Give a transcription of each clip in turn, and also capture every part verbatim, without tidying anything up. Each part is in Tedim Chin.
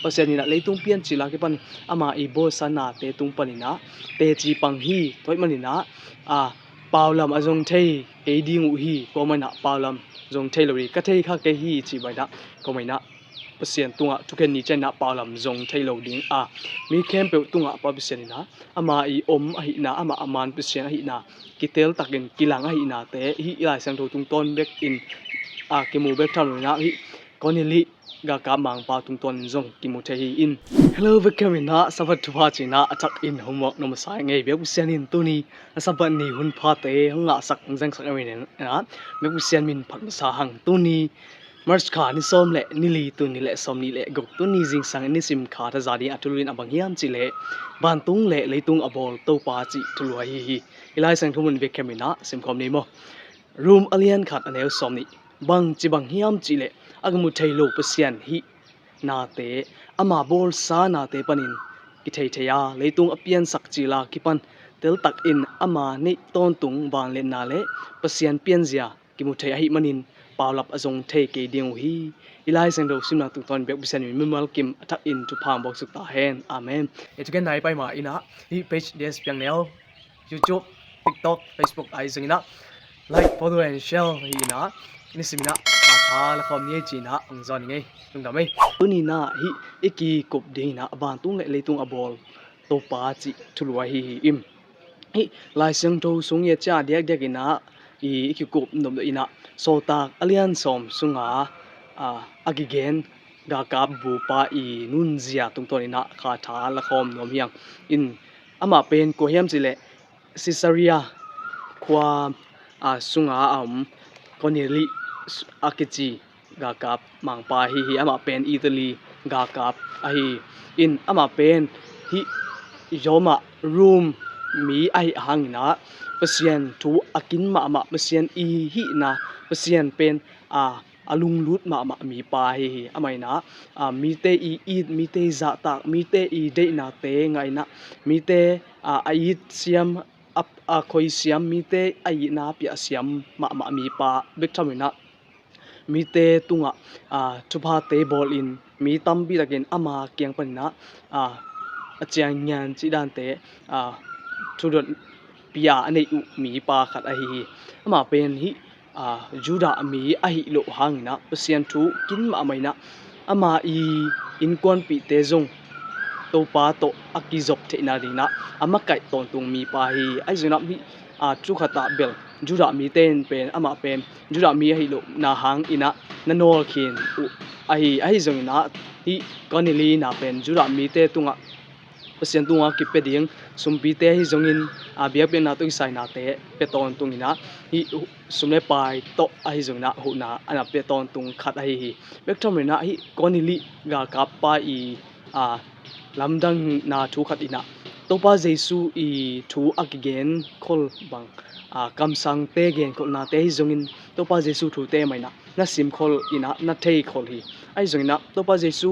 Pasian in ah leitung piancil a kipan ama i bawlsa nate tung panin ah teci pang hi. Tua ahih manin ah, a, paulam a zong thei kei ding uh hi. Tua manin ah paulam zong thei lo hi, ka thei kha kei hi, ci bangin ah, tua manin ah Pasian tungah thukhen ni ciangin ah paulam zong thei lo ding a, mi khempeuh tungah Pa Pasian in ah ama i om ahihna, amah a man Pasian ahihna kitel takin kilang ahihnate hih i Lai Siangtho tungtawn bekin, a, kimu bek tham loin ah hih Cornelius galkap mangpa tungtawnin zong kimu thei hi in. Hello, bek khempeuh in ah Sabbath thupha ci-in ah a thakin homework na masa ing ei. Biak Pasian in tuni a Sabbath ni hun phate hong ngahsak, hong zangsak ahih manin ah Biak Pasian min phat masa hang. Tuni March kha ni sawm le ni li, tul nih le sawm nih le guk, tuni zingsang i nisim kha thaza ding a thulu in a bang hiam cih leh, vantung le leitung a bawl Topa cih thulu ahi hi. I Lai Siangtho mun bek khempeuh in ah simkhawm ni maw. Rom a lian khat a neu sawm nih. Bang ci bang hiam cih leh, a kimu thei lo Pasian hih nate, ama bawlsa nate panin kithei thei a, leitung a piansak cil a kipan teltakin ama neih tawntung vangliatna le Pasian pianzia kimu thei ahih manin paulap a zong thei kei ding uh hi. I Lai Siangtho simna tungtawn Biak Pasian in mimal kim a thakin thupha hong buaksuk ta hen. Amen. E, thugen nai pai ma in ah hih page D S Piang Neu, YouTube, TikTok, Facebook ahi zongin ah like, follow and share hi in ah, nisim in ah a tha la khawm ni ei ci-in ah hong zawn ing ei. Lungdam ei. Tuni in ah hih i kikup ding in ah vantung le leitung a bawl Topa cih thulu ahi hi in. Hih Lai Siangtho sung i a ciah diakdiak in ah i, i kikup nop in ah Sawltak a lian sawm sunga, a, a kigen galkap bupa i nunzia tungtawn in ah kha tha la khawm nuam hi ing. In, amah pen kua hiam cih leh Caesarea khua, a, sunga a om Cornelius a kici galkap mangpa ahi hi. Amah pen Italy galkap ahi hi. In, amah pen hih Roma, Rom mi ahih hangin ah Pasian thu a kin mahmah, Pasian i hihna, Pasian pen, a, a lunglut mahmah mipa ahi hi. Amah in ah, a, mite i it, mite i zahtak, mite i deihnate ngah in ah, mite, a, a it siam, a, a khoi siam, mite a itna a piah siam mahmah mipa bek tham in ah, mite tungah, a, thuphate bawlin mi tampi takin ama kiang panin ah, a, a ciangngian cih dante, a, thudot pia a neih uh mipa khat ahi hi. Amah pen hih, a, Judah mi ahih loh hangin ah Pasian thu kin mahmah in ah ama i innkuanpihte zong Topa tawh a kizop theihna dingin ah a makaih tawntung mipa hi. Ahi zongin ah hih, a, thu khat ah bel Judah mite in pen amah pen Judah mi ahih lohna hangin ah na nawlkhin uh ahi. Ahi zongin ah hih Cornelius in ah pen Judah mite tungah Pasian tungah kipia ding sumpite ahi zongin, a, biakpiakna tawh kisai nate pia tawntung in ah hih sum le pai tawh ahi zongin ah huhna a na pia tawntung khat ahi hi. Bek tham in ah hih Cornelius galkappa i, a, lamdangna thu khat in ah Topa Jesu i thu a kigenkhol bang, a, kamsangte genkholhnate ahi zongin Topa Jesu thute mah in ah na simkhol in ah na theikhol hi. Ahi zongin ah Topa Jesu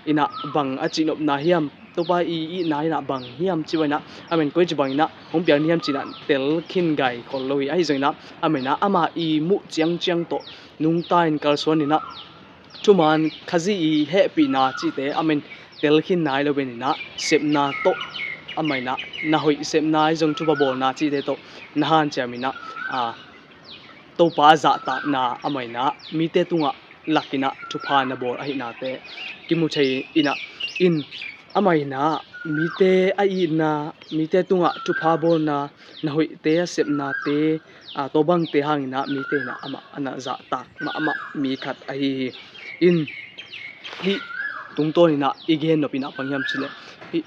in ah bang a cihnopna hiam, Topa i itna in ah bang hiam cih bangin ah, amen, koici bangin ah hong piang hiam ci-in ah telkhin gaikhol lo hi. Ahi zongin ah, amen, ah, ama i muh ciangciang tawh nungta in kalsuan in ah thuman Khazih i hehpihna cihte, amen, telkhin nai lo ben in ah sepna tawh, amen, ah, na hoih sepna ahi zong thupha bawlna cihte tawh na hanciam in ah, a, Topa a zahtakna, amen, ah, mite tungah lak in ah thupha na bawl ahihnate kimu thei in ah, in, amen, ah, mite a itna, mite tungah thupha bawlna, na hoihte a sepnate, a, tua bangte hangin ah mite in ah amah a na zahtak mahmah mi khat ahi hi. In, hih tungtawn in ah i gen nop in ah bang hiam cih leh hih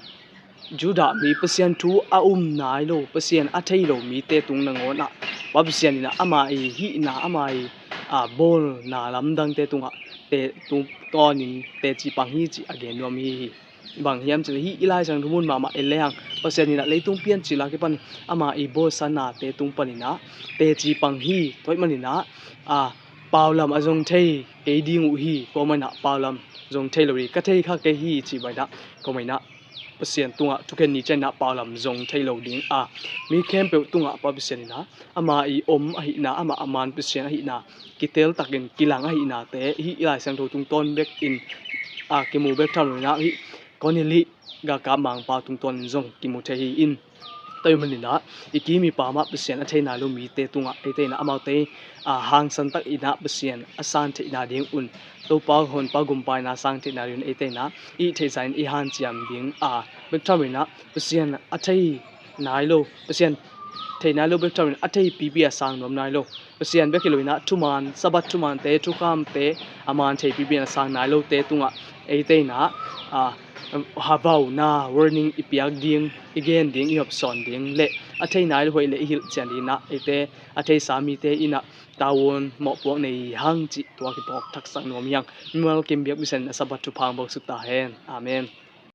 Judah mi, Pasian thu a um nai lo, Pasian a thei lo mite tung nangawn ah Pa Pasian in ah ama i hihna, ama i, a, bawlna lamdangte tungah te, tungtawnin teci pang hi cih a gen nuam hi hi. Bang hiam cih leh hih i Lai Siangtho mun mahmah en lehang Pasian in ah leitung piancil a kipan ama i bawlsa nate tung panin ah teci pang hi. Tua ahih manin ah, a, paulam a zong thei kei ding uh hi. Tua manin ah paulam zong thei lo hi, ka thei kha kei hi, ci bangin ah, tua manin ah Pasian tungah thukhen ni ciangin ah paulam zong thei lo ding a, mi khempeuh tungah Pa Pasian in ah ama i om ahihna, amah a man Pasian ahihna kitel takin kilang ahihnate hih i Lai Siangtho tungtawn bekin, a kimu bek tham lo inah hih Corneli galkap mangpa tungtawnin zong kimu thei hi in. Tua ahih maninah i kim i pam ah Pasian a thei nai lo mite tungah eite inah amaute a hangsan tak inah Pasian a san theihna ding un, Topa Honpa gumpa inah sang theihna ding un eite inah i theihsa in i hanciam ding a bek tham inah Pasian a thei nai lo, Pasian thei nai lo bek tham in a thei pipi a sang nuam nai lo, Pasian bek hi lo inah thuman, Sabbath thumante, thukhamte a man thei pipi a sang nai lote tungah eite inah a havauna warning i piak ding, i gen ding, i hopsawn ding le a thei nai lo hoih le i hilhcian ding inah eite a theisa mite inah tavuan mawhpuak nei hang cih tua kiphawk thaksak nuam hi hang. Mimal kim biak Pasian a Sabbath thupha hong buaksuk ta hen. Amen.